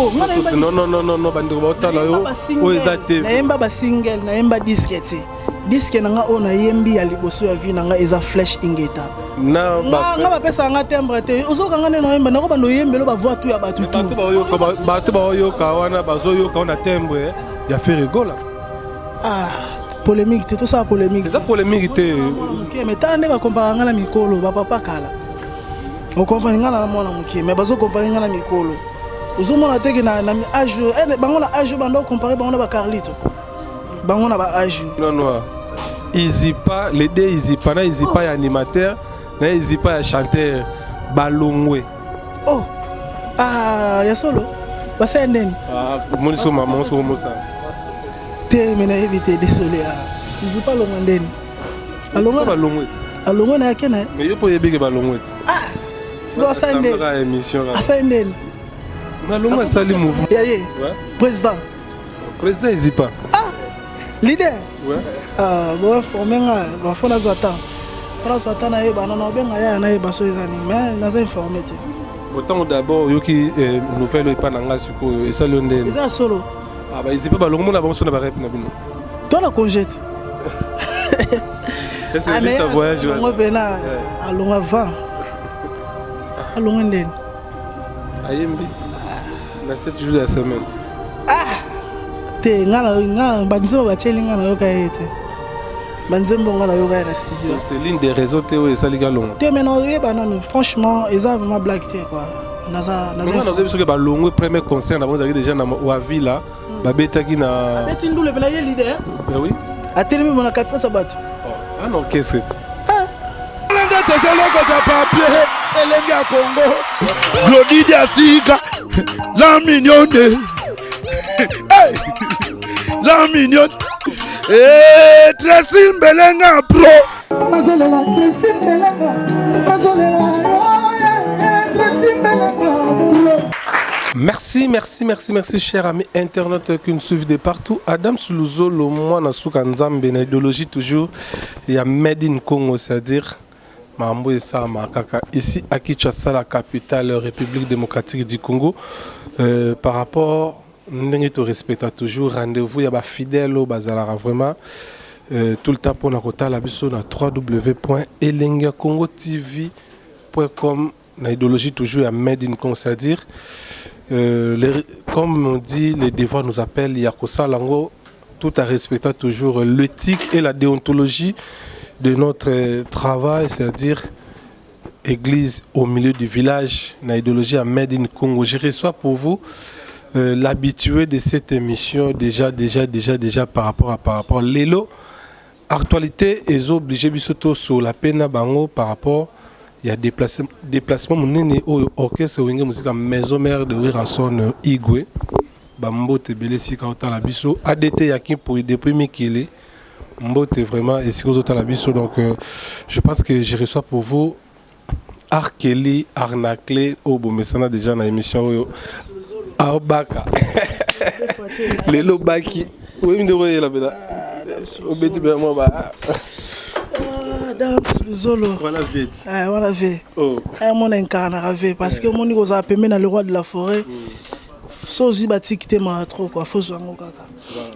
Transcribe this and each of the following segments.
Oh, nga nayemba. Non, non, non, non, non, bandeko baotala yo, oyo eza te. Nayemba basingle, nayemba disque te. Disque na nga oyo nayembi ya liboso ya vie na nga eza Flèche Ingeta. Na nga bapesaka nga timbre te. Ozoka nga nde nayemba, nakobanda oyembelo bavoix tu ya bato tu. Bato baoyoka wana, bazoyoka wana timbre ya Ferre Gola. Ah, polémique te, tosala polémique. Eza polémique te. Moke, mais tala nde bakomparaka nga na mikolo bapapa kala. Okomprendre nga na mwana moke, mais bazokompare nga na mikolo. Ozomona teke na age bango, na age banda okompare bango na bacarlito, bango na baage. Non, non, Izipa, les deux Izipa, na Izipa ya animateur na Izipa ya chanteur, balongwe. Oh, ah, ya solo, basala ndeni. Omoni so mama so mosala. Te, me nayebi te, désolé. Ah, Izipa alongwa ndeni? Alongwa, balongwe. Alongwe na yake na ye. Mais yo mpo oyebike balongwe te. Ah, sikoyo asali ndeni? Émission. Asali ndeni? Nalongwe, asali mouvement. Ya ye président. Président Izipa. Ah, leader. Ouais. Ah, boinforme nga, bafo nazwa temps, fo nazwa temps nayeba. Nano obenga yaya, nayeba so eza nini, mais naza informé te. Botango d'abord oyoki nouvelle oyo epa na nga, sikoyo esali yo ndeni? Eza ya solo. Ah, baizipa balongo, mona bango so na barep na bino. To na congé te. Voyage. Yango mpena alongwa vent, alongwe ndeni? Ayembi na 7 jours de la semaine. Ah te, nga nga banzembo batieli nga, nayoka ye te. Banzembo nga nayoka ye na studio. C'est l'une des raisons te oyo esaliki alongo? Te, mais naoyeba nano. Franchement, eza vraiment blague te, quoi. Naza nazoyebi soki balongwe, premier concert na bango ezalaki déjà na Wavila, babetaki na Abeti ndule mpena ye leader. Ben oui. Atelemi bona katikati ya bato. Ana orchestre te. Nde tozolokota papier elenge ya Kongo, Glodi Diasika, la mignonne. Hey! La mignonne. Hey, Tracy Mbelenga pro. Nazolela Tracy Mbelenga, nazolela Tracy Mbelenga pro. Merci, merci, merci, merci, chers amis internautes qui nous suivent de partout. Adam Suluzolo, moi, Nasuka Nzambe, na idéologie toujours, il y a Made in Congo, c'est-à-dire Mambo et Kaka. Ici, à Kinshasa, la capitale République démocratique du Congo, par rapport, ndenge to respecta toujours rendez-vous, il y a ba fidèle au bazalaka vraiment tout le temps pour na kotala biso na www.elengiakongotv.com, na idéologie toujours ya Made in Congo, c'est-à-dire comme on dit, les devoirs nous appellent ya kosala yango, tout en respectant toujours l'éthique et la déontologie de notre travail, c'est-à-dire église au milieu du village, na idéologie à Made in Congo. Je reçois pour vous l'habitué de cette émission déjà, déjà, déjà, déjà par rapport lelo actualité est obligé biso sur la peine bango par rapport il y a déplacement monene oyo orchestre Wenge Musica Maison Mère de Werrason Igwe. Bambote ebele esika otala biso, ADT yaki depuis mikili, mbote vraiment esika ozotala biso. Donc je pense que je reçois pour vous Arkeli Arnacle oyo bomesana déjà na émission oyo aobaka lelo baki oyebi nde oyela mpena obeti mpe mwa ba Dams Luzolo. Wana vet. Wana ve mona incarnaka ve, parce que omoni kozala pembe na le roi de la forêt, so ozwi batiki te, maka trop quoi. Fo zwa yango kaka.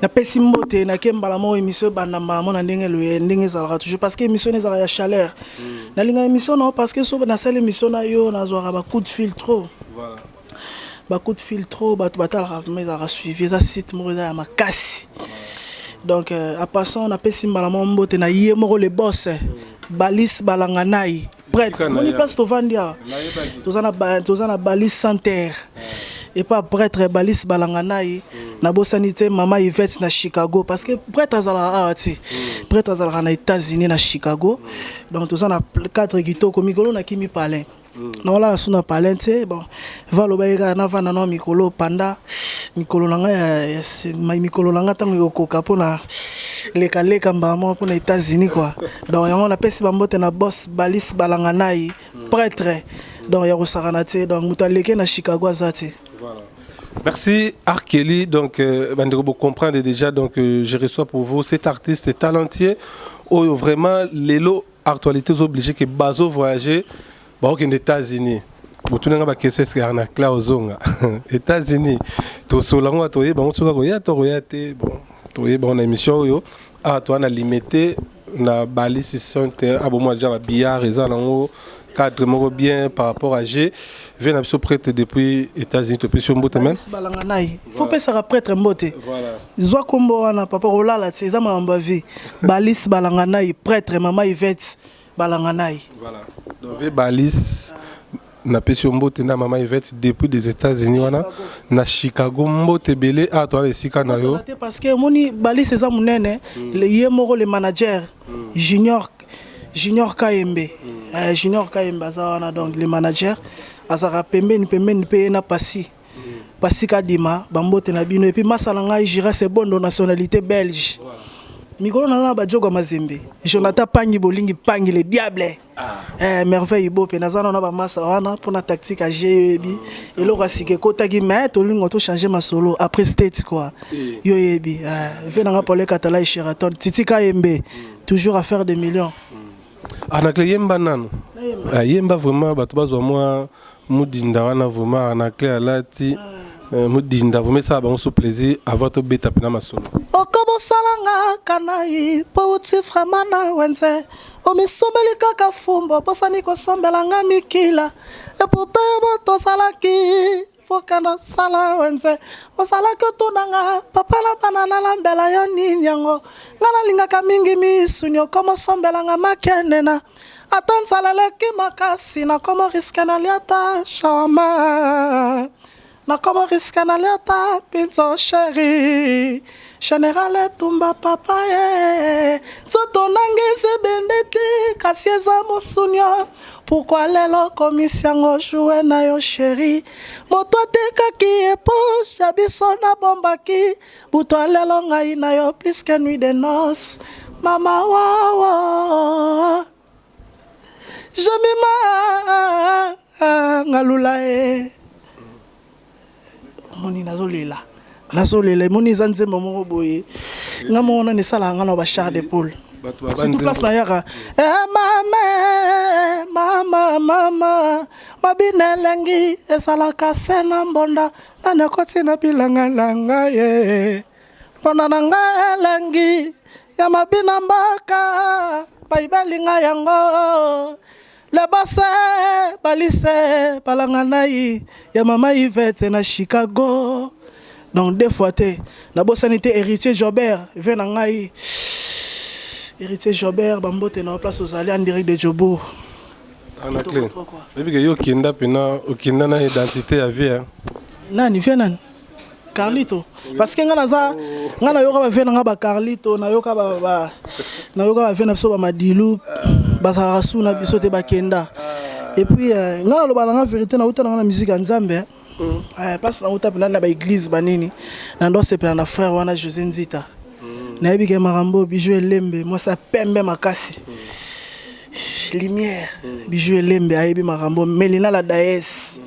Napesi mbote, nake mbala moko émission ebanda mbala moko na ndenge loye, ndenge ezalaka toujours, parce que émission ezalaka ya chaleur. Nalinga émission na yo parce que so nasali émission na yo, nazwaka bacoup de fil trop, bacoup de fil trop. Bato batalaka vraiment, ezalaka suivi, eza site moko eza ya makasi. Donc en passant, napesi mbala moko mbote na ye moko le boss Balis Balanga nai prêtre. Moni place tovandi awa, toza na Balis Center epa prêtre Balis Balanga nai. Nabosani te mama Yvette na Chicago, parce que prêtre azalaka awa ti, prêtre azalaka na États-Unis, na Chicago. Donc toza na cadre kitoko. Mikolo nakimi palin, naolala su na palin te. Bon, valoba ye kaka navanda na mikolo panda mikolo na ngai, mikolo na ngai ntango ekokoka mpona lekaleka mbala moko mpona États-Unis, quoi. Donc yango napesi bambote na boss Balis Balanga nai prêtre, donc ya kosakana te. Donc moto aleke na Chicago aza te. Merci Arkeli. Donc, vous comprendre déjà. Donc, je reçois pour vous cet artiste talentueux. Oh, vraiment, lelo actualité obligé que bazo voyager, bah, aux États-Unis. Botuna nga ba question, est-ce que Arnaclé ozonga États-Unis? Tosola ngo, toyeba ngo soki akoya to akoya te. Bon, toyeba ngo na émission oyo. Awa toza na Limete, na Balisi Center. Abomwa déjà babillard, eza nango cadre moko bien par rapport à G vie na biso. Prêtre depuis États-Unis, topesi yo mbote même. Balanga nai, faut pesaka prêtre mbote. Zwa kombo wana, papa, kolala ti eza makambo ya vie. Balisi balanga nai, prêtre mama Ivete balanga nai. Voilà, donc vie Balis, napesi yo mbote na mama Yvette depuis des États-Unis wana na Chicago. Mbote ebele. Awa toza na esika na yo. Te, parce que omoni Balisi eza monene. Ye moko le manager Junior, Junior Kayembe. Junior Kayembe aza wana, donc le manager azalaka pembeni pembeni mpe ye na pasi pasi kadima. Bambote na bino. Et puis masala ngai Jires Ebondo, nationalité belge. Mikolo naza na bajogo ya Mazembe, Jonathan Pangi, bolingi Pangi le diable. Merveille Ibope, naza nano na bamasa wana mpona tactique ya jeu. Oyebi eloko ya sika ekotaki, mais tolingo tochange masolo après state quoi. Yo oyebi ve nanga Paul Katala, Sheraton, Titi Kayembe, toujours à faire des millions. Arnacle, yemba nano. Yemba vraiment, bato bazwa mwa mudinda wana. Vraiment, Arnacle alati mudinda, vraiment esala bango so plaisir avant tobeta mpena masolo. Okobosalanga kanai mpo uti vraiment na wenze, omisombeli kaka fumbo, bosani kosombelanga mikila. Et pourtant yo tozalaki fokanda sala wenze, ozalaki otunanga: "Papa na bana, nalambela yo nini?" Yango nga nalingaka mingi misuni, okomosombelanga makenena. Ata nzala eleki makasi, nakomo risquer naliata shawarma, nakomo risquer naliata pizza. Chéri général etumba, papa ye nzoto nanga ezebende te, kasi eza mosuni. Pourquoi lelo komisi yango jouet na yo? Chéri, moto atekaki éponge ya biso nabombaki. Butu lelo ngai na yo plus que nuit de noce. Mama wawa jemima ngalula ye, omoni nazolela, nazolela. Emoni eza nzembo moko boye, nga moko nani esalaka nga na bachair de poule, surtout place nayaka. Mame mama mama, mabina elengi ezalaka se na mbonda. Nani akoti na bilanga na ngai ye? Mbonda na ngai elengi ya mabina, mboka bayibelinga yango. Lebase balise balanga nai ya mama Ivete na Chicago. Donc deux fois te, nabosani te Héritier Jobert, ve na ngai Héritier Jobert. Bambote na place ozali, en direct de Jobourg. Anaclé, oyebi ke yo okenda mpena, okenda na identité ya vie. Nani vie? Nani? Carlito. Parce que nga naza, nga nayoka bavie na nga bacarlito, nayoka nayoka bavie na biso bamadilu, bazalaka su na biso te, bakenda. Et puis nga naloba nanga vérité, nauta nanga na musique ya Nzambe. Place nauta mpena na baéglise banini, na ndo osepela na frère wana José Nzita. Nayebi ke makambo Bijou Elembe, mwasi ya pembe makasi, lumière, Bijou Elembe ayebi makambo. Melina la daes,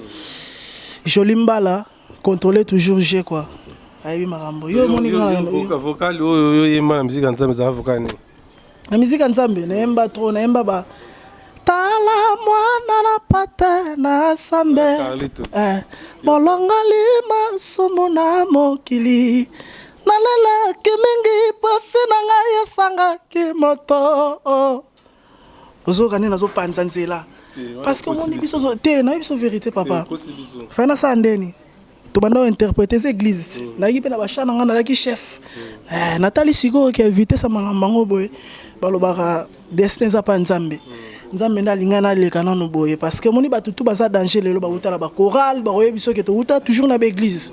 Joli Mbala, contrôler toujours g quoi, ayebi makambo. Yo omoni? Vocal oyo oyemba na musique ya Nzambe ezala vocal nini? Na musique ya Nzambe nayemba trop, nayemba ba tala mwana na pate na sambe. Molongoli masumu na mokili, nalelaki mingi, posi na ngai esangaki moto. Ozoyoka nde nazopanza nzela, parce que omoni biso te, nayebi biso vérité, papa. Fai nasala ndeni tobanda ointerpréter eza église, nayaki mpe na bachat na ngai, nazalaki chef. Natali sikoyo ke vitesse ya makambo yango boye, balobaka destin eza mpa Nzambe. Nzambe nde alingai naleka nano boye, parce que omoni bato tu baza danger lelo, bauta na bachoral, bakoyebi soki touta toujours na baéglise.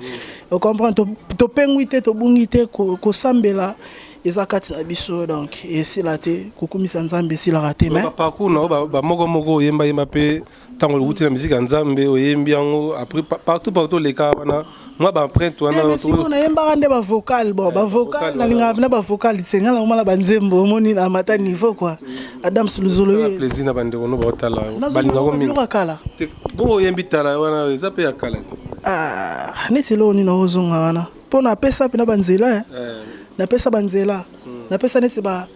Ocomprendre, topengwi te, tobungi te, kosambela eza kati na biso, donc esila te, kokumisa Nzambe esilaka te. Mais parcours na yo bamoko moko oyembayemba mpe ntango oluti na musique ya Nzambe, oyembi yango après partout partout oleka wana, mwa baempreinte wana. Sikoyo nayembaka nde bavocal. Bon, bavocal nalingaka na bavocal te, nga nakoma na banzembo. Omoni na mata niveau quoi, Adams Luzolo. Ye plaisir na bandeko no baotala, balingako mingi. Kala. Bongo oyembi tala wana, eza mpe ya kala. Neti eloko nini ozonga wana mpo napesa mpena banzela, napesa banzela, napesa neti ba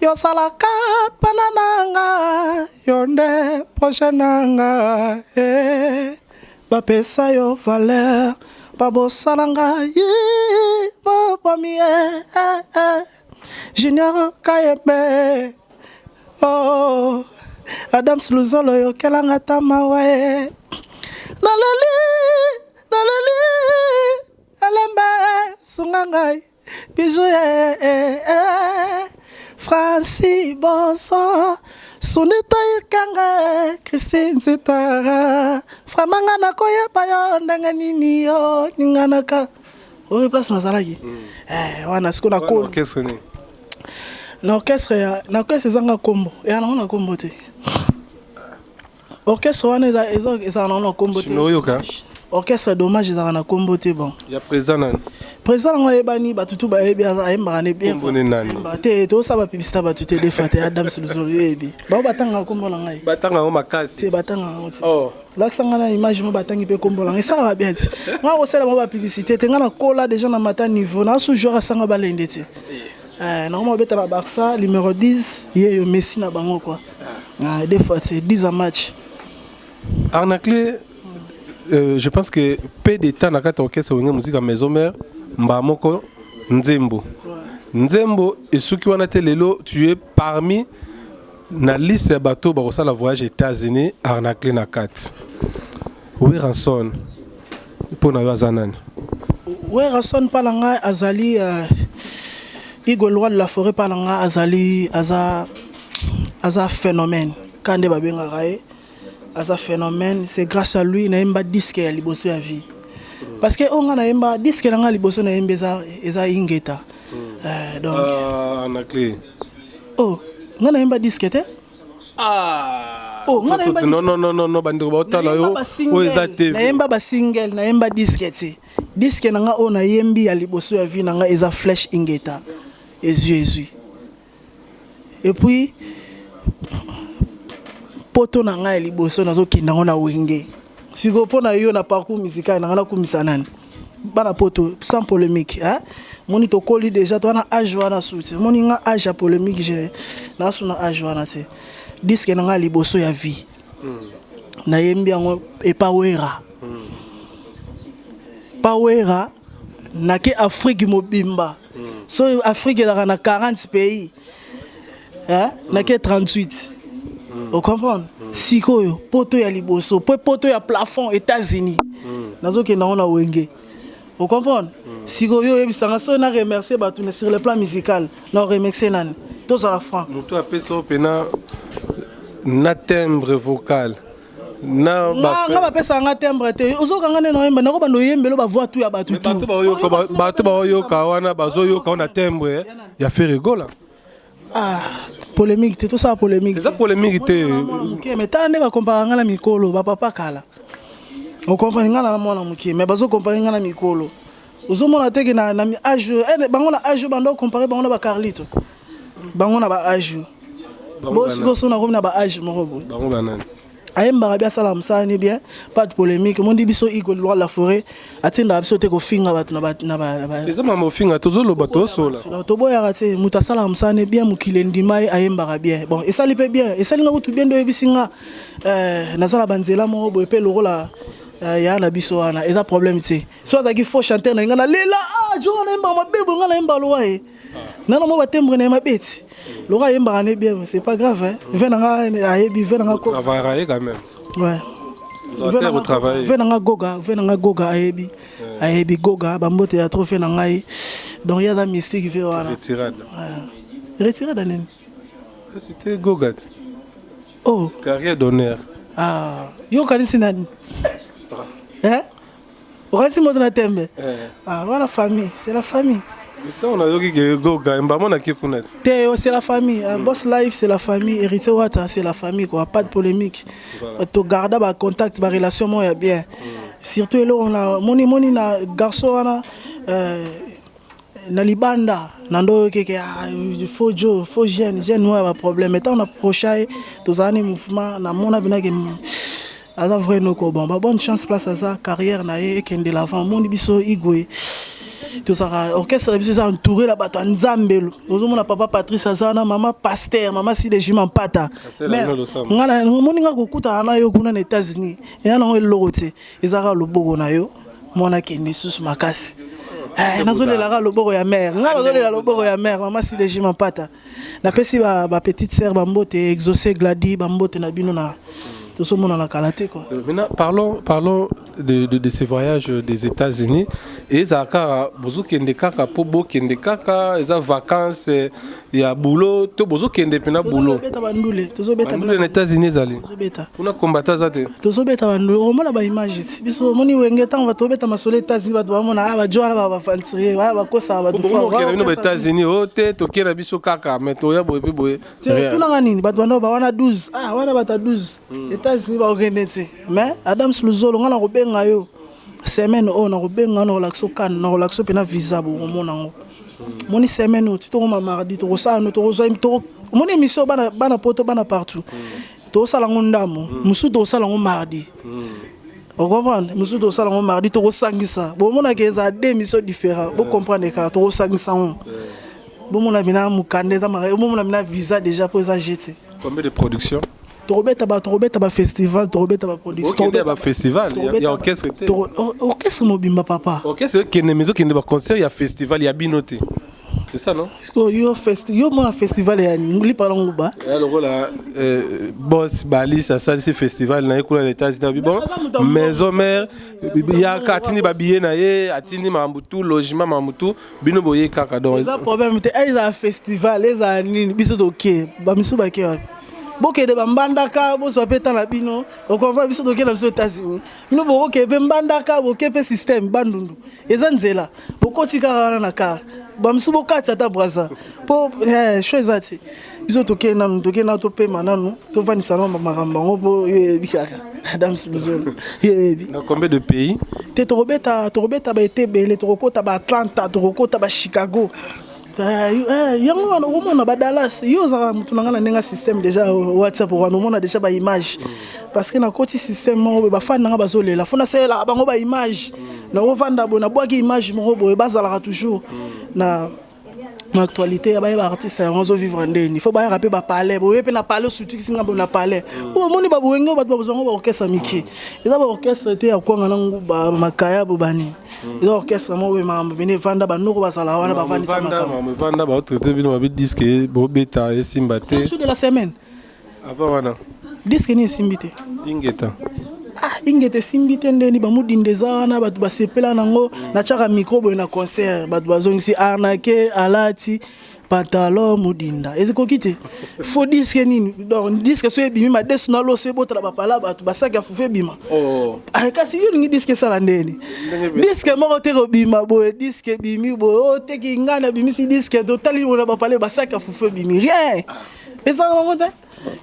Yosalaka pana na nga, yo nde proche na nga eh. Bapesa yo valeur, babosana ngai mobomi eh, eh, eh. Junior Kayembe oh, Adams Luzolo yokelanga ta mawa eh. Naleli, naleli, elembe sunga ngai Bijou eh, eh, eh. Francis Bonso Sunita Ikanga eh, Christine Zitara Vraiment nga nakoyeba yo ndenge nini yo ninganaka oyo place nazalaki eh, wana sikoyo nakoli orchestre nini? Na orchestre ya na orchestre ezanga kombo eya nango na kombo te. Orchestre wana eza eza ezalaka nango na kombo te. Chino oyoka? Orchestre dommage ezalaka na kombo te bon. Ya président nani? Président nango ayebani, bato tu bayebi, ayembaka ne bien. Kombo ne nani? Ayembaka te, tozosala ba publicité ya bato te, defa te Adams Luzolo yebi. Bango batangaka kombo na ngai. Batanga yango makasi. Te, batangaka yango te. Oh. Lakisa ngai na image mo batangi mpe kombo na ngai esalaka bien te. Ngai kosala bango ba publicité te, ngai nakola déjà na mata niveau, na sous joueur asanga balende te. Eh, nakoma kobeta na Barça numéro 10 ye yo Messi na bango quoi. Ah, deux fois c'est 10 en match. Arnaclé, je pense que peu de temps na kati orchestre Wenge Musica Maison Mère mba moko nzembo. Nzembo esuki wana te lelo tu es parmi na liste ya bato bakosala voyage États-Unis Arnaclé na kati. Werrason mpo na yo aza nani? Werrason mpa na ngai azali Igwe le roi de la forêt mpa na ngai azali aza aza phénomène ka nde babengaka ye aza phénomène. C'est grâce à lui nayemba disque ya liboso ya vie, parce que oyo ngai nayemba disque na ngai liboso nayemba eza Ingeta. Donc Ah, Arnaclé. Oh, ngai nayemba disque te. Ah, Oh, nga nayemba non, non, non, non, non, bandeko baotala yo oyo eza TV. Nayemba basingle, nayemba disque te. Disque na nga oyo nayembi ya liboso ya vie na nga eza Flèche Ingeta, ezwi ezwi. Et puis poto na ngai ya liboso nazokenda yango na Wenge. Sikoyo mpo na yo na parcours musical na ngai nakumisa nani? Bana poto sans polémique, hein? Moni tokoli déjà to wana âge wana suti moni nga âge ya polémique, je nasu na âge wana te. Disque na ngai ya liboso ya vie nayembi yango epa Wera, pa Wera nake Afrique mobimba. So Afrique ezalaka na 40 pays, hein? Nake 38, ocomprendre? Sikoyo poto ya liboso po poto ya plafond États-Unis nazokenda yango na Wenge, ocomprendre? Sikoyo oyebisanga soki na remercier bato na sur le plan musical, na remercier nani? Tozala franc. Moto apesa yo mpena na timbre vocal na nga bapesaka nga timbre te. Ozokanga nde naoyemba, nakobanda oyembelo bavoix tu ya bato. Mais bato baoyoka wana, bazoyoka wana timbre ya Ferre Gola. Ah, polémique te, tosala polémique. Eza polémique te. Moke, mais tala nde bakomparaka nga na mikolo bapapa kala. Okomprendre? Nga na mwana moke, mais bazokompare nga na mikolo. Ozomona teke na âge bango na âge banda okompare bango na bacarlito, bango na ba âge bo sikoyo so nakomi na ba âge moko boye. Bango banani? Ayembaka bien, asala mosala ni bien, pas de polémique. Mondi biso Igwe le roi de la forêt atindaka biso te kofinga bato na Eza mama ofinga, tozoloba, tozosola. Toboyaka te. Moto asalaka mosala ne bien, mokili endima ye, ayembaka bien. Bon, esali mpe bien, esali nga kutu bien nde oyebisi nga naza na banzela moko boye mpe lokola ya na biso wana eza problème te. So azalaki faux chanteur na ye, nga nalela. Ah, jo wana ayembaka mabe boye, nga nayemba lowa ye nana mo batimbre na ye mabe ti lokola ayembaka ne bien, c'est pas grave, hein. Ve na nga ayebi ve na nga Travaillera ye quand même. Ouais. Otravaille. Ve na nga Goga, ve na nga Goga ayebi, ayebi Goga bambote ya trop ve na ngai. Donc ye aza mystique ve wana. Retirade. Retirade nini? Ça, c'était Goga. Oh. Carrière d'honneur. Ah, yo okanisi nani, eh? Okanisi moto na tembe? Ah, wana famille, c'est la famille. Ntango nayoki ke Goga mbamonaki kuna te. Te, oh, c'est la famille. Boss Life, c'est la famille. Héritier Wata, c'est la famille quoi, pas de polémique. Voilà. Togarda bacontact, barelation moko ya bien. Surtout eloko na moni moni na garçon wana na libanda na ndo oyo keke, ah, faux jo, faux jeune, jeune oyo ya baproblème. Ntango na procha ye tozala ni mouvement, namona mpinake aza vrai noko. Bon, ba bonne chance place aza, carrière na ye ekende l'avant. Omoni biso Igwe. Tozalaka orchestre na biso eza entouré na bato ya Nzambe. Ozomona papa Patrice aza wana, mama pasteur, mama Side Jima Mpata. Nga omoni nga kokutana na yo kuna na États-Unis, eya nango eloko te, ezalaka loboko na yo. Mwana kende susu makasi. Nazolelaka loboko ya mare, nga nazolela loboko ya mare, mama Side Jima Mpata. Napesi ba petite sœur bambote, Exaucé, Gladi, bambote na bino na tozomonana kala te quoi. Maintenant, parlons de ce voyage des États-Unis. Ezalaka bozokende kaka mpo bokende kaka, eza vacances ya boulot to bozokende mpena boulot? Tozobeta bandule, tozobeta. Bandule na États-Unis ezali? Tozobeta. Kuna kombata aza te? Tozobeta bandule, omona baimage ti biso omoni Wenge. Ntango bato tobeta masolo États-Unis, bato bamona ah, bajo wana baaventurier wana bakosaka bato. Okende bino ba États-Unis o te, tokei na biso kaka, mais toya boye mpe boye. Tunanga nini, bato banda ba wana 12, ah wana bato ya 12 États-Unis bakokende te. Mais Adams Luzolo, nga na kobenga yo semaine oyo, na kobenga, na kolakisa okane, na kolakisa mpena visa, bokomona yango. Moni semaine oyo ti tokoma mardi, tokosala no, tokozwa, omoni émission bana, bana poto, bana partout, tokosala yango ndambo mosusu, tokosala yango mardi, ocomprendre? Mosusu tokosala yango mardi, tokosangisa, bomonaka eza deux émissions différent, bocomprendre kaka, tokosangisa yango, bomona bina mokanda eza, bomona bina visa déjà mpo eza jete. Combien de production? Tokobeta bafestival, tokobeta baproduction. Bafestival ya orchestre te? Orchestre mobimba, papa. Orchestre ekende, mais ezokende baconcert ya festival ya bino te, c'est ça, non? Yo yo mona festival ya lipa nguba. Ya lokola boss Balis asalisi festival na ye kuna na États-Unis, bon, maison mère yaka, atindi babillet na ye, atindi makambo tout, logement, makambo tout, bino boye kaka donc. Eza problème te, ezala festival, ezala nini, biso toke. Bamisu bake wapi? Bokende bambandaka, bozwa mpe ta na bino, okompa. Biso toke na biso États-Unis, bino bokoke mpe mbandaka, boke mpe système Bandundu, eza nzela, bokoti kaka wana na car, bamisu bokati ata Braza mpo sho eza te. Biso toke nanu, toke nanu, topema nanu, tovandisa nanu makambo yango, mpo yo yebi kaka, Adams Luzolo, yo yebi. Dans combien de pays? Te, tokobeta, tokobeta baete ebele, tokokota baAtlanta, tokokota baChicago, yango wana okomona baDallas. Yo ozalaka motu na ngai na ndenge ya système déjà WhatsApp wana, omona déjà baimage, parce que nakoti système moko boye, bafani na ngai bazolela, fo nasalelaka bango baimage, nakovanda boye, nabwaki image moko boye, bazalaka toujours na actualité ya bayeba artiste yango azovivre ndeni. Fo bayaka mpe bapalais boye, mpe na palais osutukisi nga boye na palais po omoni baboyenge bato babozwango baorchestre mike, eza baorchestre te ya kwanga na nguba makaya bo banini, eza orchestre moko boye, makambo pene evanda, banoko bazala wana, bavandisa makambo. Evanda, baotraite bino babi disque bobeta esimba te. Jour de la semaine. Avant wana. Disque nini esimbi te? Ingeta. Ah, Ingeta esimbi te ndeni? Bamudinda eza wana, bato basepela nango. Natiaka micro boye na concert, bato bazongisi arnake, alati pantalon modinda, ezikoki te. Faux disque nini? Donc disque so ebimi, madesu na loso ebotala bapala, bato basaki ya fufu ebima. Oh. Ah, kasi yo olingi disque esala ndeni? Disque moko te kobima boye, disque ebimi boye, oteki ngai nabimisi disque, totali bona bapale, basaki ya fufu ebimi, rien ezanga bango te.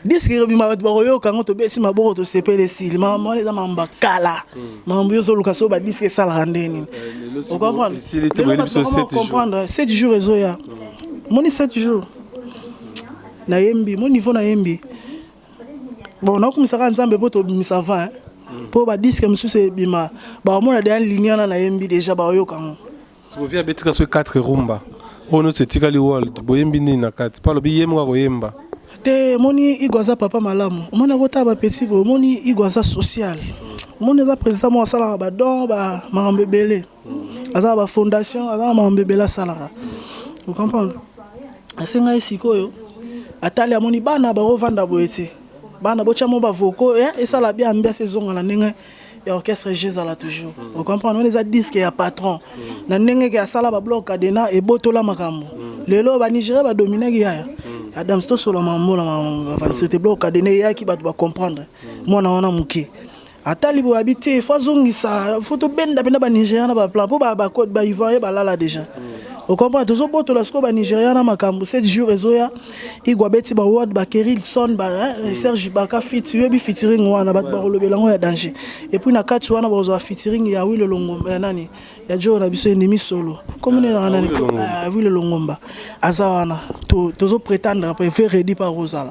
Disque ekobima, bato bakoyoka yango, tobesi maboko, tosepeli, esili. Makambo wana eza makambo ya kala. Makambo yo ozoluka so badisque esalaka nde nini? Ocomprendre? 7 jours ezoya, moni 7 jours nayembi mo niveau nayembi. Bon, nakumisaka Nzambe mpo tobimisa 20, mpo badisque mosusu ebima, bakomona deya ligne wana nayembi déjà, bakoyoka yango. Soki abetika soki 4 rumba oyo nyonso etikali world, boyembi nini na kati? Mpo alobi ye moko akoyemba. Te, omoni Igo aza papa malamu, omoni akotala bapeti boye, omoni Igo aza social, omoni aza président moko asalaka badon, makambo ebele, aza na bafondation, aza na makambo ebele asalaka, ocomprendre? Asengai sikoyo, atali, amoni bana bakovanda boye te, bana botya mo bavoko esala bien, ambiance ezonga na ndenge ya orchestre G ezala toujours, ocomprendre? Wana eza disque ya patron na ndenge ke asala babloc cadena, ebotola makambo. Lelo banigéria badominaki yaya Adams, tosola mambo na aventure te. Bloc cadena eyaki, bato bacomprendre mwana wana moke, atali boye, abi te, fo azongisa, fo tobenda mpena banigéria na baplan, mpo baivoirien balala déjà, ocomprendre? Tozobotola sikoyo banigéria na makambo. 7 jours ezoya, Igwa abeti baward, bakerilson, Serge Baka fit, oyebi featuring wana, bato bakolobela yango ya danger. Et puis na kati wana bakozwa featuring ya Wilo Longomba, ya nani, ya jo na biso ennemi solo, komoni nanga nani, Wilo Longomba aza wana. Tozoprétendre pe redi par kozala,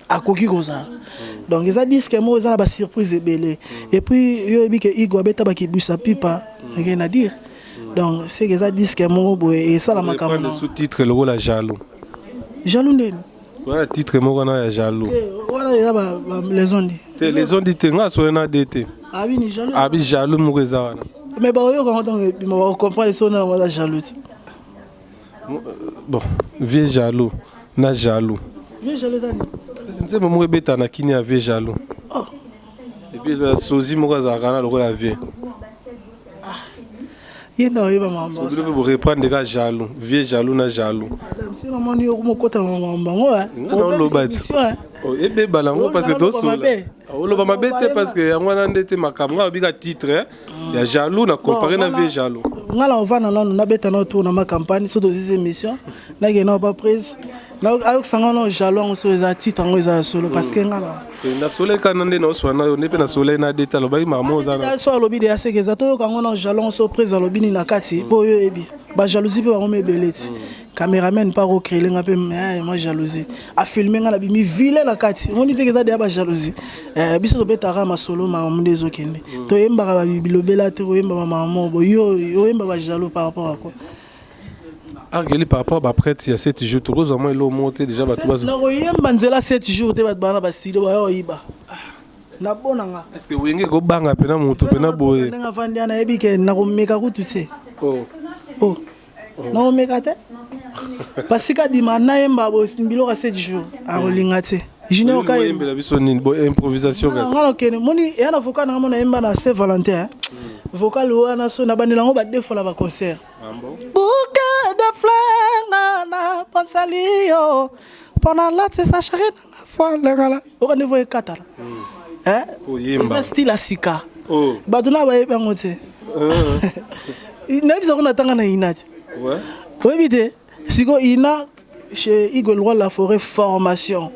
akoki kozala. Donc eza disque moko eza na basurprise ebele. Et puis yo oyebi ke Igo abeta bakibwisa pipa, rien à dire. Donc c'est que eza disque moko boye esala makambo. Sous-titre lokola Jaloux. Jaloux ndeni? Wana titre moko wana ya Jaloux. Wana eza les ondi. Te, les ondi te, nga soye na de te. Abi ni jaloux. Abi jaloux moko eza wana. Mais baoyoka ngo ntango ebima, bakocomprendre so na yango aza jaloux te. Bon, vieux jaloux na jaloux. Vieux jaloux eza nini? Nzembo moko ebeta na kini ya vieux jaloux. Oh. Et puis sozi moko azalaka na lokola vieux. Ye nde oyeba makambo. Bino mpe boreprendre ka jaloux, vieux jaloux na jaloux. Si namoni yo komokota na makambo yango. Oloba ti ebeba nango parce que tosola oloba mabe te, parce que yango wana nde te makambo nga obika titre ya jaloux na compare na vieux jaloux. Nga na ovanda nanu, nabeta na tour na ma campagne. So tozisi émission, nakende na pa prise, ayokisanga no jaloux yango. So eza titre yango eza ya solo, parce que nga na Na soleil kana nde naoswa na yo nde mpe na soleil na deta alobaki mama oza na So alobi de aseke eza, toyoka yango na jaloux yango. So prise alobi nini na kati, mpo oyo oyebi bajalousie mpe bango mebele ti cameraman mpa kocréele nga mpe mwa jalousie, afilme nga na bimi vile na kati. Omoni teke eza deya bajalousie. Biso tobetaka masolo, makambo nde ezokende. Toyembaka bilobela te, koyemba bamama bo yo oyemba bajaloux par rapport à quoi? Arkeli, par rapport baprêtre ya 7 jours, tokozwa mwa eloko moko te déjà bato baza Nakoyemba nzela 7 jours te. Bato bana na bastudio baya koyiba nabonanga. Est ce que wenge kobanga mpena moto mpena boye? Ndenge avandi wana, nayebi ke nakomeka kutu te. Oh. Oh, nakomeka te, pasika bima nayemba biloko ya 7 jours, akolinga te. Junior Kayemba. Oyembela biso nini bo improvisation kasi? Nga nakende moni eya na vocal nanga mo nayemba na Saint Valentin. Vocal wana so nabandela yango ba deux fois na baconcert. Bouquet de fleurs nga na ponsali yo mpona latisa chéri nanga foilengala oka nde vo ekatala. Oyemba. Eza style ya sika. Oh. Bato na bayebi yango te. Nayebisa ko natanga na ina te. Oyebi te sikoyo ina chez Igwe le roi de la forêt, formation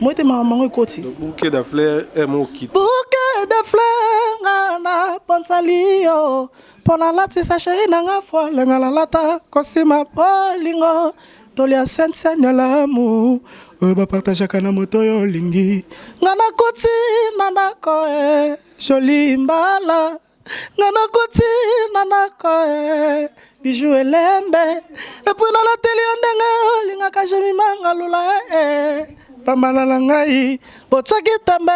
mo ete makambo yango ekoti. Donc bouquet de fleurs moko kita. Bouquet de fleurs nga na ponsali yo mpo nalatisa chéri nanga folenga, nalata kosima bolingo, tolia sainte cène ya lamu oyo bapartageaka na moto oyo olingi. Nga nakoti na ndako e joli mbala, nga nakoti na ndako e bijou elembe, et puis nalateli yo ndenge olingaka jemimanga lula e pambana na ngai botiaki tembe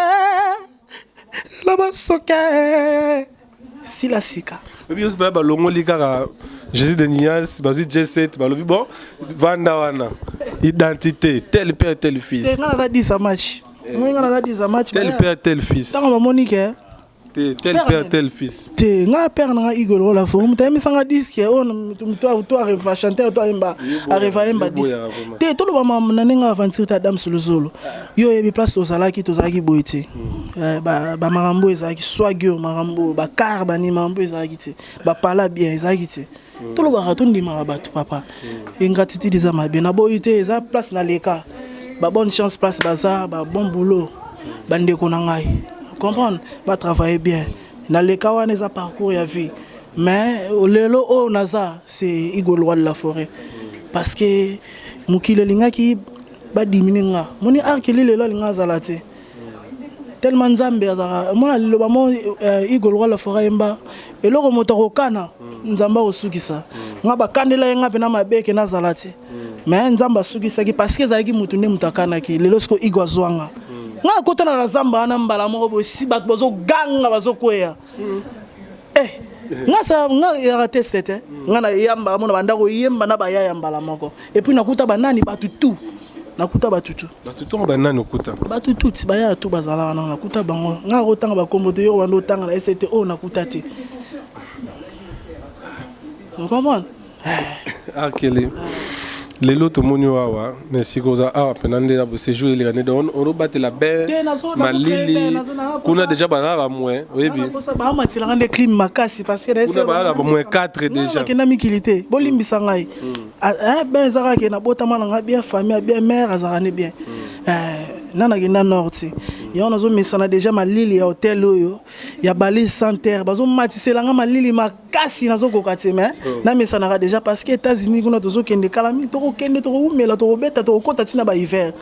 lelo basuke sila sika. Oyebi nyonso mpenza balongoli kaka Jésus de Nias, bazwi J7, balobi bon, vanda wana identité tel père tel fils. Te, nga naza 10 match, moi nga naza 10 match. Tel père tel fils. Ntango bamoni ke Te, tel père tel fils. Te, nga père nanga Igwe Lola fo moto ayembisanga disque oyo, moto to areva chanteur to ayemba, areva ayemba disque te. Toloba na ndenge aventure te. Adam Suluzolo, yo oyebi place tozalaki, tozalaki boye te. Bamakambo ezalaki swagure, makambo bakar bani, makambo ezalaki te, bapala bien ezalaki te. Tolobaka, tondimaka bato papa. Ingratitude eza mabe, naboyi te. Eza place na leka babonne chance, place baza babon boulot, bandeko na ngai comprendre, batravaille bien. Naleka wana, eza parcours ya vie. Mais lelo oyo naza, c'est Igwe le roi de la forêt, parce que mokili elingaki badimine nga. Moni Arkeli lelo alinga azala te, tellement Nzambe azalaka mona liloba mo Igwe le roi de la forêt ayemba eloko moto akokana, Nzambe akosukisa nga. Bakandela ye nga mpena mabe ke nazala te, mais Nzambe asukisaki, parce que ezalaki motu nde moto akanaki. Lelo siko Igwe azwanga nga, akotana na zamba wana mbala moko boye, si bato bazoganga, bazokweya. Eh, nga sa nga yaka teste te. Nga na yamba mona banda koyemba na bayaya mbala moko, et puis nakuta banani, bato tu, nakuta bato tu. Bato ntongo banani okuta? Bato tuti bayaya tu bazala wana, nakuta bango. Nga akotanga bakombo te, yo banda otanga na ese te oyo nakuta te, comprendre. Akele lelo tomoni yo awa na esika oza awa mpena nde na séjour eleka nde donc ozobatela be malili kuna déjà bazala bamoin, oyebi. Bamatilanga nde clim makasi, parce que kuna bazala bamoin 4 déjà. Nakenda mikili te, bolimbisa ngai. Ben eza kaka ke nabotama na ngai bien, famille bien, mare azalaka ne bien. Na nakenda nord te, yango nazomesana déjà malili ya hotel oyo ya Balise Center, bazomatiselanga malili makasi, nazokoka te. Mais namesanaka déjà, parce que États-Unis kuna tozokende kala mingi, tokokende, tokowumela, tokobeta, tokokota ntina bahiver.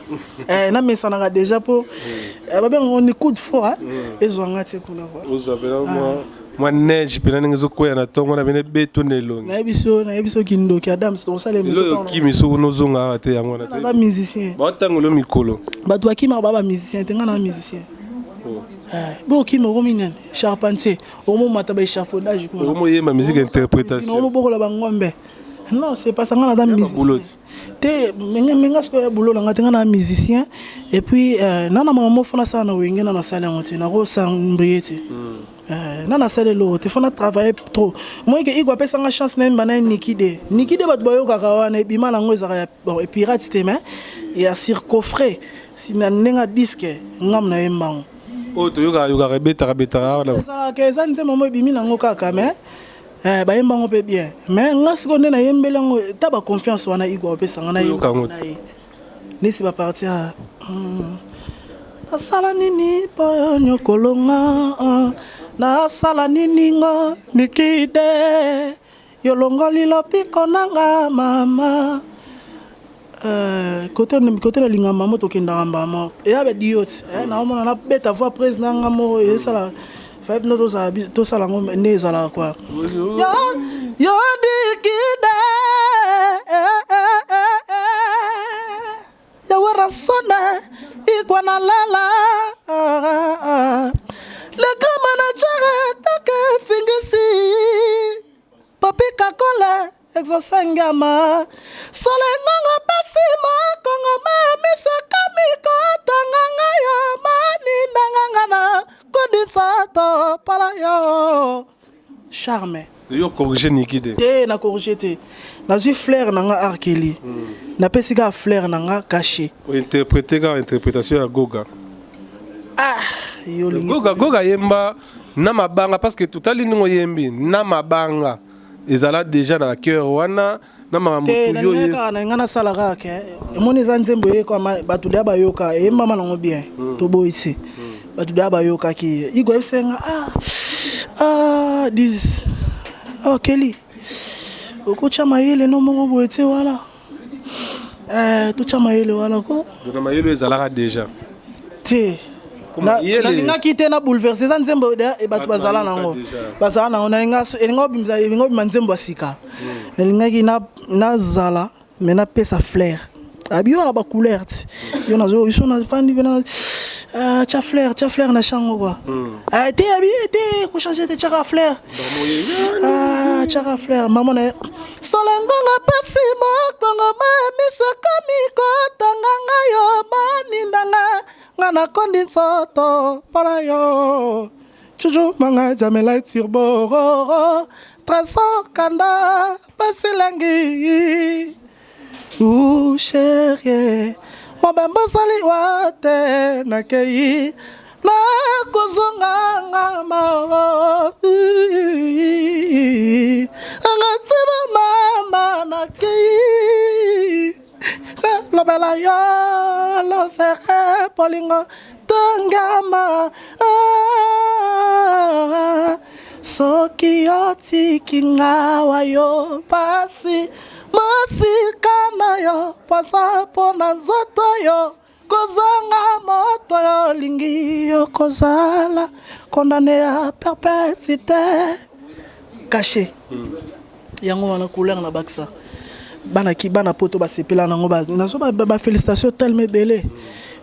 Namesanaka déjà mpo babengaka ni coup de froid ezwanga te kuna quoi. Ozwa mpena mwa. Mwa neige mpena ndenge ezokwea na ntongo na bene beto na elongi. Nayebi so kindoki Adams tosala émission. Lelo okimi soki nozonga awa te, yango wana. Naza musicien. Baotangolo mikolo. Bato bakimaka ba bamusicien te, nga na musicien. Bo okimi, okomi nani? Charpentier, okomomata ba échafaudage kuna. Okomoyemba musique interprétation. Okomobokola bangombe. Non, c'est pas ça, nga naza musicien te. Menga sikoyo ya boulot na nga te, nga na musicien. Et puis na na makambo fo nasala na Wenge, na nasala yango te, nakosambrie te. Na nasala eloko te, fo na travailler trop. Moi ke Igwe apesanga chance nayemba na ye Niki de Niki de, bato bayokaka wana ebima nango, ezalaka ya bon epirate te, mais ya sur coffret, si na ndenge ya disque, ngamu nayemba yango. Oyo toyokaka yokaka, ebetaka betaka awa na Ezalaka, eza nzembo mo ebimi nango kaka, mais bayemba yango mpe bien. Mais nga sikoyo nde nayembeli yango, ta baconfiance wana Igwe apesanga. Oyoka yango. Nayemba na ye nesi baparti ya nasala nini mpo yo nyokolonga, nasala nini ngo nikide yolongoli lopiko nanga mama. Kote nalinga mama, tokendaka mbama eya badiot, naomona nabeta voix prise nanga moko esala fai bino tosala yango nde ezalaka kua yo dikide yawerasone ikwa na lela le grand manager doke fingisi papi kakole exosengama solo engongo pasi mokongo ma miso kami kotanga ngai manindanganga na kodisa to pala yo charme. Yo corrige Niki de. Te, na corrige te, nazwi flair na nga Arkeli, napesi kaka flair na nga caché. Ointerprete kaka interprétation ya Goga. Ah, yo olingi Goga, Goga yemba na mabanga, parce que totali ndenge oyembi na mabanga, ezala déjà na cœur wana na makambo. Te. Tu yo Nalingai kaka na ngai nasala kaka ke emoni eza nzembo eyekama, bato deya bayoka, eyembama nango bien, toboyi te, bato deya bayokaki. Igwe ayebisenga: "Ah, ah, dis oh, Keli, okotya mayele no moko boye te wana." Totya mayele wana ko. Na mayele ezalaka déjà. Te. Nalingaki te na bouleverse, eza nzembo bato bazala nango, bazala nango. Elinga obima nzembo ya sika, nalingaki nazala me napesa flair abi yo na bacouleur ti yo nazo biso nafandi mpe tya flair, tya flair na chango kua te abi te kochange te, tyaka flair, tyaka flair mama na ye solo ngonga pasi mokongo ma miso ekomi kotanga ngai yo banindanga nga nakondi nzoto mpona yo cucu manga jamela tirbo trésor kanda pasilangi u chérie mobembo osali wa te, nakei nakozonga nga mao anga tiba mama, nakei lobela yo lofere bolingo tongama. Soki otiki ngawa yo pasi mosika na yo posa mpona nzoto yo kozanga moto yo olingi yo kozala condamné ya perpétuité caché. Yango wana couleur na bakisa bana ki bana poto basepela nango, nazo bafélicitation tellement ebele.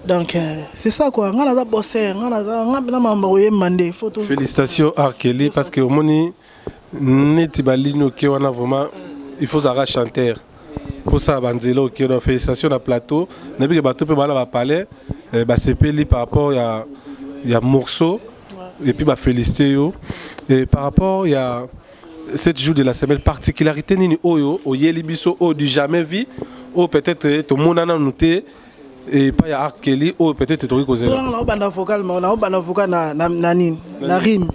Donc c'est ça quoi, nga naza bosser, nga naza nga na mambo koyemba nde faut to Félicitations Arkeli, parce que omoni neti balini oke wana, vraiment il faut zalaka chanteur mposala banzela oke. Donc félicitations na plateau, nayebi ke bato mpe bana bapalais basepeli par rapport ya morceau et puis bafélicité yo. Et par rapport ya 7 jours de la semaine, particularité nini oyo oyeli biso, oyo du jamais vu, oyo peut-être tomona nanu te epai ya Arkeli, oyo peut-être tokoki kozela? Naobanda vocal, naobanda vocal na nini, na rime.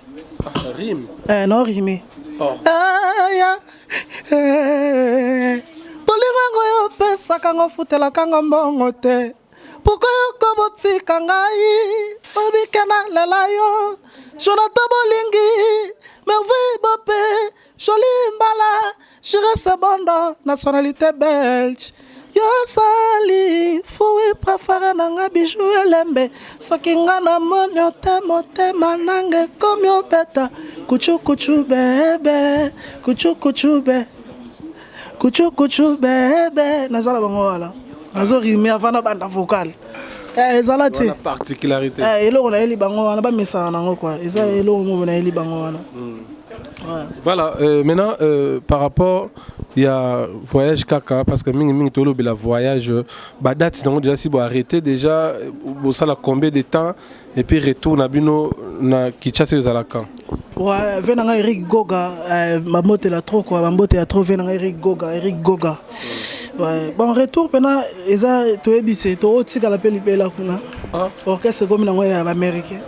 Rime. Na rime. Aya bolingo yango yo opesaka ngo, ofutelaka ngo mbongo te, pourquoi yoko botika ngai obike nalela yo? Jonathan Bolingi, Merveille Bope, Joli Mbala, Jire Sebondo, nationalité belge. Yosali fruit préféré na nga, bijou elembe. Soki nga namoni yo te, motema nanga ekomi obeta kuchu kuchu bebe, kuchu kuchu be, kuchu kuchu bebe. Nazala bango wana, nazorime avant na banda vocal. Ezala te. Wana particularité. Eloko nayeli bango wana, bamesana nango quoi. Eza eloko moko nayeli bango wana. Ouais. Voilà, maintenant par rapport ya voyage kaka, parce que mingi mingi tolobela voyage, ba date nango déjà si bo arrêté déjà, bosala combien de temps et puis retour na bino na Kinshasa ezala quand? Ouais, ve nanga Eric Goga, bambotela trop quoi, bambotela trop ve nanga Eric Goga, Eric Goga. Ouais, bon, retour pena eza toyebi se tootikala mpe libela kuna. Orchestre ekomi nango ya baaméricain.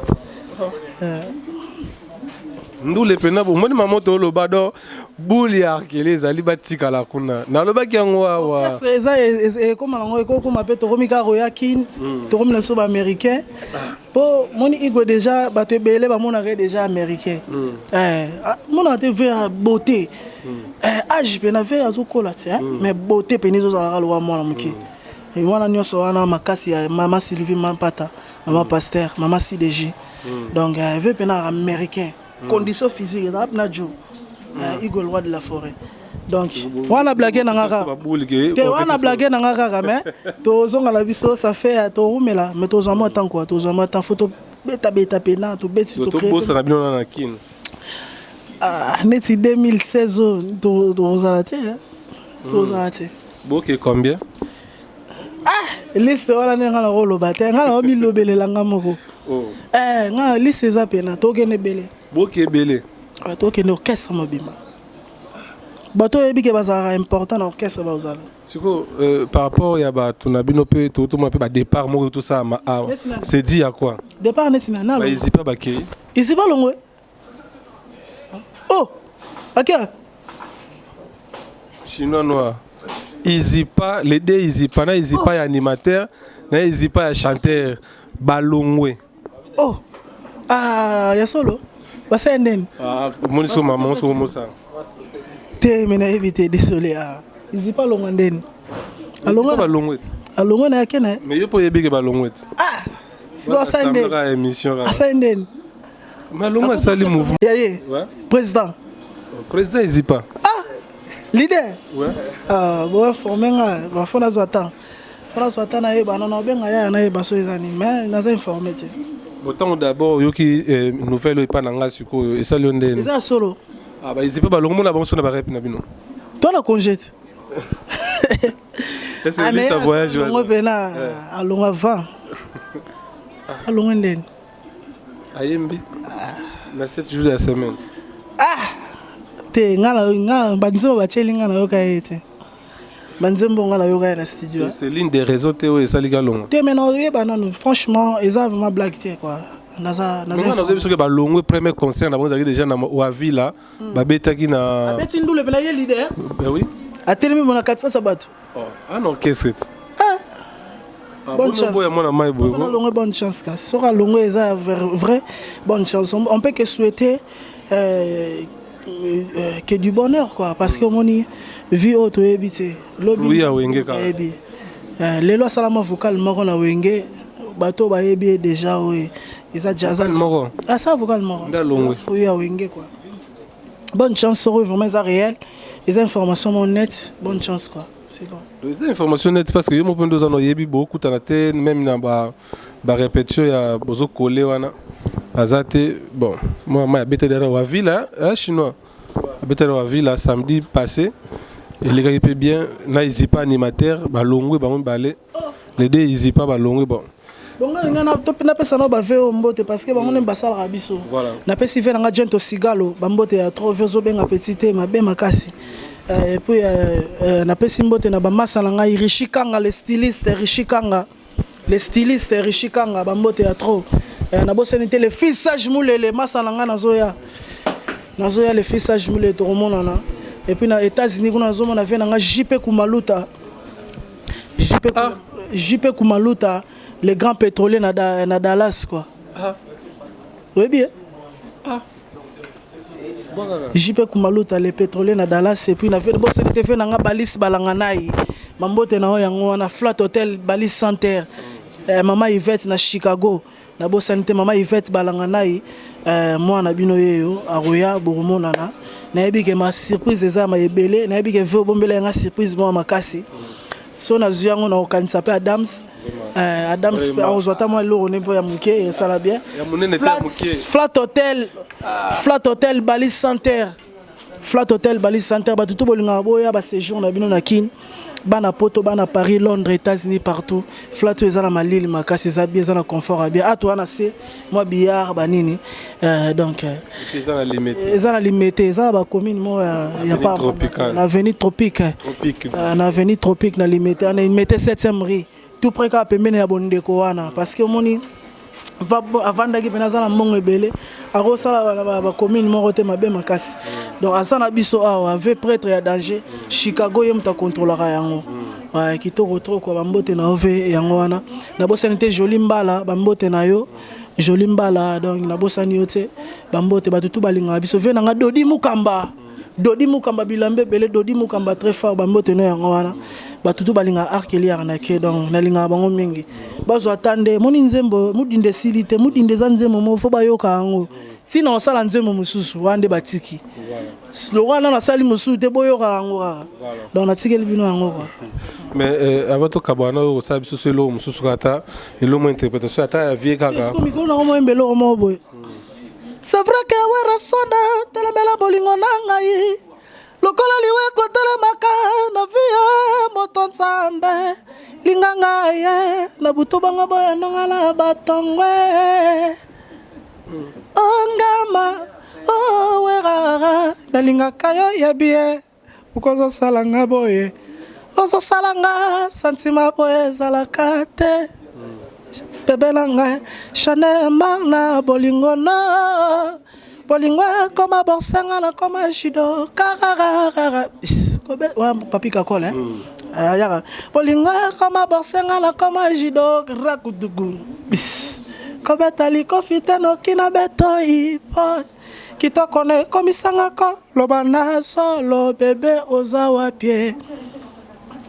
Ndule mpena bomoni mama toloba donc bule ya arkele ezali batikala kuna, nalobaki yango awa. Orchestre eza ekóma nango, ekokóma mpe tokomi kaka koya Kine, tokomi na biso baaméricain, mpo moni Igwe déjà bato ebele bamonaka ye déjà américain. Monaka te ve ya beauté. Age mpena ve azokola te, mais beauté pene ezozalaka lowa mwana moke wana nyonso wana, makasi ya mama Sylvie Mampata, mama pasteur, mama CDG. Donc ve mpena américain, condition physique ezala mpena jo Igwe, le roi de la forêt. Donc wana blague nanga kaka te, wana blague nanga kaka, mais tozonga na biso, ça fait torumela, mais tozwa mwa temps quoi, tozwa mwa temps, faut tobetabeta pena, tobeti. Tobosana bino na Kine. Ah, neti 2016 oyo tozala te, tozala te. Boke combien? Ah, liste wana nde nga nakoloba te, nga na milobelela nga moko. Nga liste eza pena, tokende ebele. Boke ebele. Tokende orchestre mobimba, bato oyebi ke bazalaka important na orchestre bazala. Sikoyo par rapport ya bato na bino mpe, totomona mpe badépart moko tosalama awa, c'est dit ya quoi? Départ neti na Baezipa bakei. Izipa longwe. Oh, ake. Chinois noir Izipa, les deux Izipa na Izipa ya animateur na Izipa ya chanteur balongwe. Oh, ah, ya solo, basala ndeni? Omoni so mama so mosala. Te, me nayebi te, désolé. Ah, Izipa alongwa ndeni? Alongwa, balongwe te. Alongwa na yake na ye. Mais yo mpo oyebi ke balongwe te. Ah, sikoyo asali ndeni? Émission. Asali ndeni? Mais alongwa, asali mouvement. Ya ye président. Président Izipa. Ah, leader. Ouais. Ah, boinforme nga, bafo nazwa temps, fo nazwa temps nayeba nano, obenga yaya nayeba so eza nini, mais naza informé te. Botango d'abord oyoki nouvelle oyo epa na nga, sikoyo esali yo ndeni? Eza ya solo. Ah, baezipa balongo, mona bango so na barep na bino. To na congé te. Voyage. Alongo mpena, alongo avant, alongo ndeni? Ayembi na 7 jours de la semaine. Ah te, nga nga banzembo batieli nga, nayoka ye te, banzembo nga nayoka ye na studio. C'est l'une des raisons te oyo esaliki alongo? Te, mais naoyeba nanu, franchement eza vraiment blague te quoi, naza naza soki balongwe, premier concert na bango ezalaki déjà na Wavila, babetaki na Abeti ndule mpe na ye leader. Ben oui. Atelemi bona katikati ya bato. Ana orchestre te. Bonne chance. Boya mwana mai boye. Alongwe, bonne chance. Kasi soki alongwe eza vrai, bonne chance. On peut que souhaiter que du bonheur quoi, parce que omoni vie oyo toyebi te. Lobi ya Wenge kaka. Toyebi lelo asalama vocal moko na Wenge, bato bayebi ye déjà, oyo eza jaza. Moko. Asala vocal moko. Nde alongwe. Oyo ya Wenge quoi. Bonne chance, soko vraiment eza réel, eza information moko net, bonne chance quoi, c'est bon. Eza information net, parce que yo moko mpe nde oza na oyebi, bokutana te même na barépétition ya bozokole wana, aza te. Bon, moi mai abeteli na Wavila, chinois abeteli na Wavila samedi passé, elekaki mpe bien na Izipa animateur. Balongwe bango mibale, les deux Izipa balongwe. Bon. Bongo nga napesa nao bave oyo mbote, parce que bango nde basalaka biso. Napesi ve nanga Gento Sigalo bambote ya trop, ve ozobenga petit te mabe makasi. Et puis napesi mbote na bamasa na ngai Richi Kanga le styliste, Richi Kanga le styliste, Richi Kanga, bambote ya trop. Nabosani te le fils Sage Mulele, masa na ngai, nazoya, nazoya, le fils Sage Mulele, tokomonana. Et puis na États-Unis kuna nazomona ve na nga JP Kumaluta, JP, ah. JP Kumaluta, le grand pétrolier na Dallas quoi. Ah. Oyebi, eh? Ah. JP Kumaluta le pétrolier na Dallas. Et puis na bosani te ve nanga Balis Balanganai. Mambote na yo yango wana, Flat Hotel Bali Center. Mama Yvette na Chicago. Nabosani te mama Yvette Balanga nai mwana bino yeyo akoya bokomonana. Nayebi ke ma surprise eza ma ebele, nayebi ke ve obombela yanga surprise mwa makasi. So nazwi yango na kokanisa mpe Adams. Adams mpe akozwa ata mwa eloko ne mpo ya moke esala bien. Ya monene te, ya moke. Flat Hotel, Flat Hotel Bali Center. Flat Hotel Bali Center, bato to bolingaka boya ba séjour na bino na Kin. Bana Poto, bana Paris, Londres, États-Unis, partout. Flat oyo eza na malili makasi, eza bien, eza na confort ya bien. Ato wana se mwa billard banini. Donc eza na Limete. Eza na Limete, eza na ba commune moko ya Avenue Tropicale. Na avenue Tropique. Tropique. Na avenue Tropique na Limete, na Limete 7e rue. Tout près kaka pembeni ya bondeko wana, parce que omoni avandaki mpena aza na mbongo ebele, akosala ba commune moko te mabe makasi. Donc aza na biso awa, ave prêtre ya danger Chicago, ye moto akontrolaka yango. Ouais, kitoko trop quoi. Bambote na yo ve yango wana. Nabosani te Joli Mbala, bambote na yo Joli Mbala. Donc nabosani yo te, bambote bato tu balingaka biso. Ve nanga Dodi Mukamba, Dodi Mukamba, bilamba ebele, Dodi Mukamba très fort, bambote no yango wana. Bato tu balingaka Arkeli Arnake, donc nalingaka bango mingi. Bazwa ata nde moni nzembo Mudinde esili te. Mudinde eza nzembo moko fo bayoka yango ntina osala nzembo mosusu wana nde batiki lokola nano asali mosusu te, boyoka yango kaka. Donc natikeli bino yango quoi. Mais avant tokabwana oyo, kosala biso so eloko mosusu kaka, ata eloko mo interprétation ata ya vie kaka. Siko mikolo nango moyemba eloko moko boye. C'est vrai que Werrason telemela bolingo na ngai lokola liwa ekotelemaka na vie ya moto. Nzambe linga ngai ye na butu, bango boya ndongala batongwe ongama owerara. Nalingaka yo, yebi ye okozosala nga boye, ozosala nga sentiment boye ezalaka te. Bebe na ngai, Chanel mar na bolingo no bolingo ekoma borsenga, nakoma judo karararara. Papi Kakol ayaka bolingo ekoma borsenga, nakoma judo rakudugu kobeta likofi te noki na beto ipo kitoko na ekomisangako loba na solo. Bebe, oza wapie?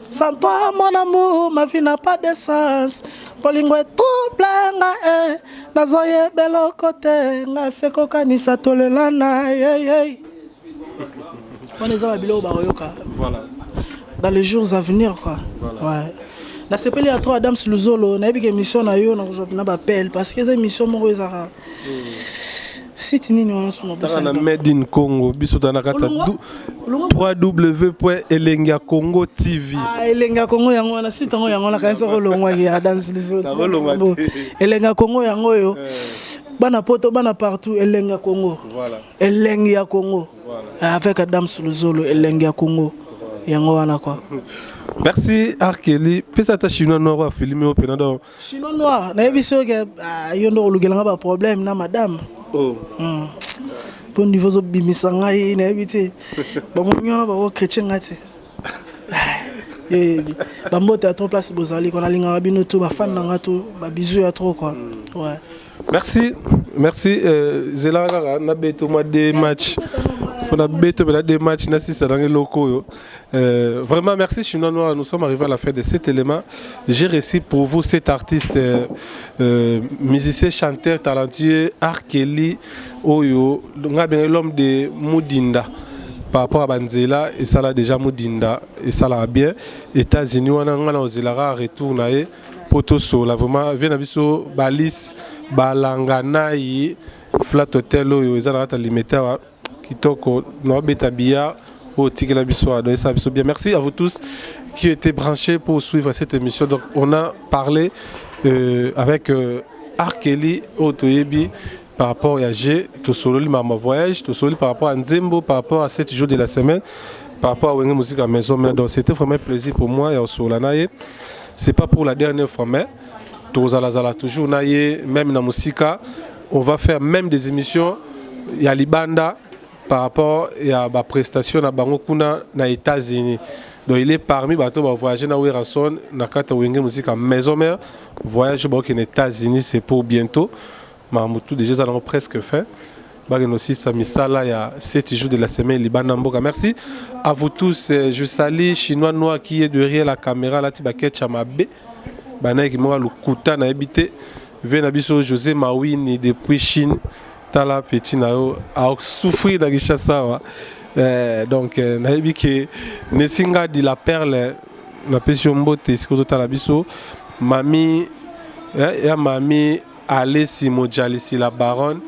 Sans toi, mon amour, ma vie n'a pas de sens. Bolingo etrouble nga e, nazoyeba eloko te, nga sekokanisa tolela na ye ye. Wana eza babiloko bakoyoka dans les jours à venir quoi. Ouais. Nasepeli ya trop, Adams Luzolo. Nayebi ke émission na yo nakozwa na bapele parce que eza émission moko ezaka site nini wana suna. Taka na Made in Congo, biso toza na kati ya www Elengi ya Congo TV. Ah, Elengi ya Congo yango wana, site yango yango wana. Kanisa kolongwaki Adams Luzolo. Nakolongwa te. Elengi ya Congo yango oyo, bana Poto, bana partout, Elengi ya Congo. Elengi ya Congo avec Adams Luzolo, Elengi ya Congo yango wana quoi. Merci Arkeli. Pesa ata chinois noir afilime oyo mpena donc. Chinois noir, nayebi soki yo nde kolukelanga baproblème na madame. Oh. Mpo niveau ozobimisa ngai, nayebi te bango nyona bako chrétien ngai te. Yeyebi bambote ya trop place bozali quoi. Nalingaka bino to bafan na nga to babizu ya trop quoi, ouais. Merci, merci. Zela kaka nabeto mwa deux match, fo nabeto mpena deux match, nasisa nanga eloko oyo. Vraiment merci Chinois Noir, nous sommes arrivés à la fin de cet élément. J'ai reçu pour vous cet artiste, musicien, chanteur talentueux, Arkeli oyo nga bien, l'homme de Mudinda. Par rapport à banzela esala déjà Mudinda, esalaka bien États-Unis wana. Nga na ozelaka retour na ye po tosola vraiment. Vie na biso Balis Balanga nai Flat Hotel oyo eza na kati ya Limete awa, kitoko naobeta billard oyo otikela biso awa. Donc esala biso bien. Merci à vous tous qui étaient branchés pour suivre cette émission. Donc on a parlé avec Arkeli oyo toyebi par rapport à G, tosololi mama voyage, tosololi par rapport à nzembo, par rapport à 7 jours de la semaine, par rapport à Wenge Musique à Maison Mère. Donc c'était vraiment un plaisir pour moi ya osola na ye. C'est pas pour la dernière fois, mais tozalazala toujours na ye, même na mosika. On va faire même des émissions ya libanda par rapport ya baprestation na bango kuna na États-Unis. Donc il est parmi bato bavoyage na Werrason na kati ya Wenge Musique ya Maison Mère. Voyage bakokende États-Unis, c'est pour bientôt. Makambo tout déjà eza nango presque fin. Bakende kosisa misala ya 7 jours de la semaine libanda mboka. Merci à vous tous. Je salue Chinois Noir qui est derrière la caméra, alati baketch ya mabe, banayeki moko ya lokuta, nayebi te. Ve na biso José Mawini depuis Chine, tala petit na yo asouffrir na Kinshasa awa. Donc nayebi ke Nesingadi la perle, napesi yo mbote esika ozotala biso. Mami ya mami Alesi Mojalisi la baronne,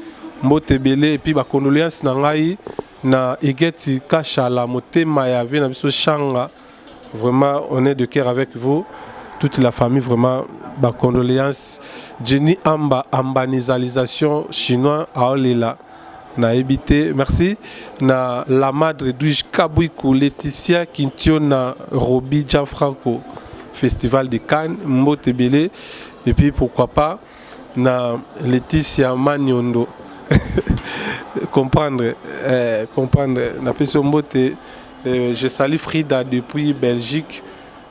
mbote ebele. Et puis bacondoléance na ngai na Igeti Kashala, motema ya vie na biso Shanga. Vraiment, on est de cœur avec vous, toute la famille, vraiment bacondoléance. Jenny Amba, ambanisalisation chinois aolela, nayebi te. Merci na la madre Edwige Kabwiku, Laetitia Kintiona, Robi Gianfranco, Festival de Cannes, mbote ebele. Et puis pourquoi pas na Laetitia Maniondo, comprendre, comprendre, napesi yo mbote. Je salue Frida depuis Belgique,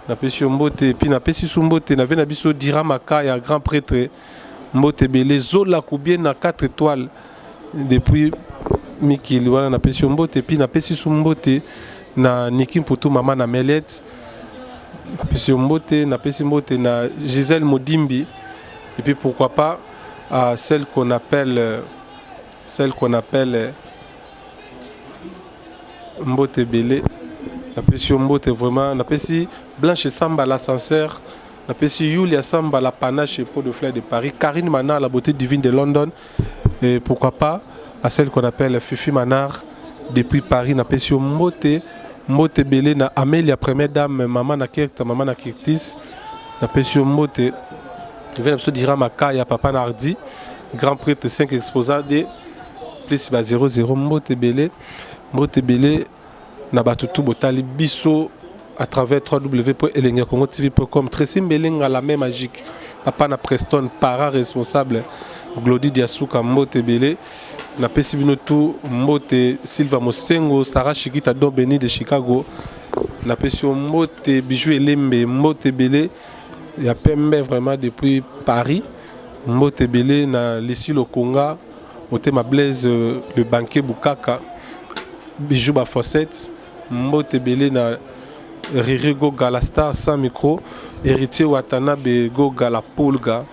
napesi yo mbote. Et puis napesi su mbote na ve na biso Dira Makaya, grand prêtre, mbote ebele. Zola Kubie na 4 étoiles depuis mikili wana, napesi yo mbote. Et puis napesi su mbote na Niki Mputu, mama na Melete, napesi yo mbote. Napesi mbote na Gisèle Modimbi. Et puis pourquoi pas à celle qu'on appelle, mbote ebele, napesi yo mbote vraiment. Napesi Blanche Samba l'ascenseur, napesi Yulia Samba la panache et pot de fleurs de Paris, Karine Manar la beauté divine de London, et pourquoi pas à celle qu'on appelle Fifi Manar depuis Paris, napesi yo mbote. Mbote ebele na Amelia, première dame, mama na Kerta, mama na Kirtis, napesi yo mbote. Ve na biso Dira Makaya, papa Nardi, grand prêtre 5 exposant de plus ba 00, mbote ebele. Mbote ebele na bato tu botali biso à travers www.elengiakongotv.com. Tracy Mbelenga la main magique, papa na Preston, para responsable Glodi Diasuka, mbote ebele, napesi bino tu mbote. Silva Mosengo, Sarah Shikita Don Beni de Chicago, napesi yo mbote. Bijou Elembe, mbote ebele ya pembe vraiment depuis Paris, mbote ebele. Na Lisi Lokonga, motema Blaise le banquier Bukaka, Bijou Bafosette, mbote ebele. Na Riri Goga la star sans micro, Héritier Watanabe Goga la Pulga,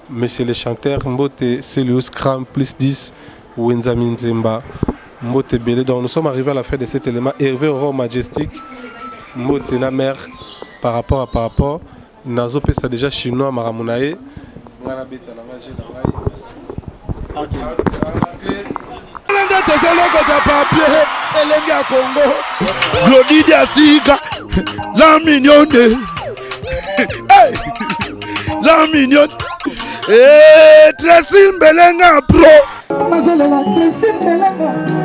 monsieur le chanteur, mbote. Celius Cram plus 10 Wenzami Nzemba, mbote ebele. Donc nous sommes arrivés à la fin de cet élément. Hervé Aurore Majestic, mbote na mère. Par rapport nazopesa déjà Chinois makambo na ye, ngai nabeta na ngai je na ngai. Nde tozolokota papier elenge ya Kongo, Glodidi asika la mignonne, hey! La mignonne. Hey, Tracy Mbelenga pro. Nazolela Tracy Mbelenga.